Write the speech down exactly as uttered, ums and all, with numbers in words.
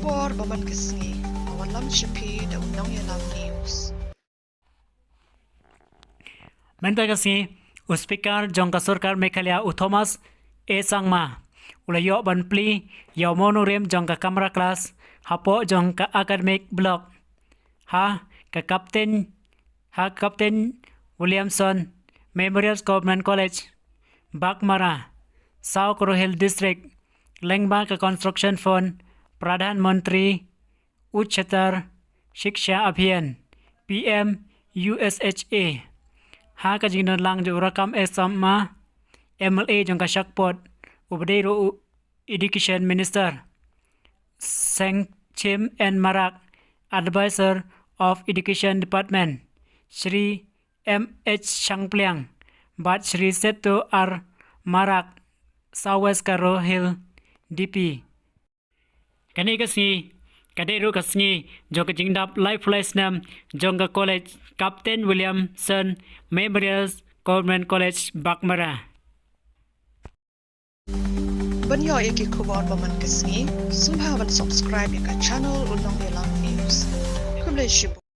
Por ba man ka sngi, a wan lam sha phi da u Nongïalam News. Mynta ka sngi, u Speaker jong ka Sorkar Meghalaya u Thomas A Sangma u la ïoh ban plie ïa u mawnongrim jong ka kamra klas hapoh jong ka Academic Block ha ka Captain, ha Captain Williamson Memorial Government College, Baghmara, South Garo Hills District, lyngba ka Construction Fund, Pradhan Mantri Ucchatar Shiksha Abhiyan, P M U S H A. Ha ka jingdon lang jong u Rakkam A Sangma, M L A jong ka Shahpot, uba dei ruh u Education Minister, Sengchim N Marak, Advisor of Education Department, Shri M H Shangpliang, bad Shri Seto R Marak, South West Garo Hills D P. Kane ka sngi ka dei ruh ka sngi jong ka jingdap laiphew lai snem jong ka College Captain Williamson Memorial Government College, Baghmara. Ban ïoh ïa ki khubor ba man ka sngi, sngewbha ban subscribe ïa ka channel u Nongïalam News. Khublei shibun.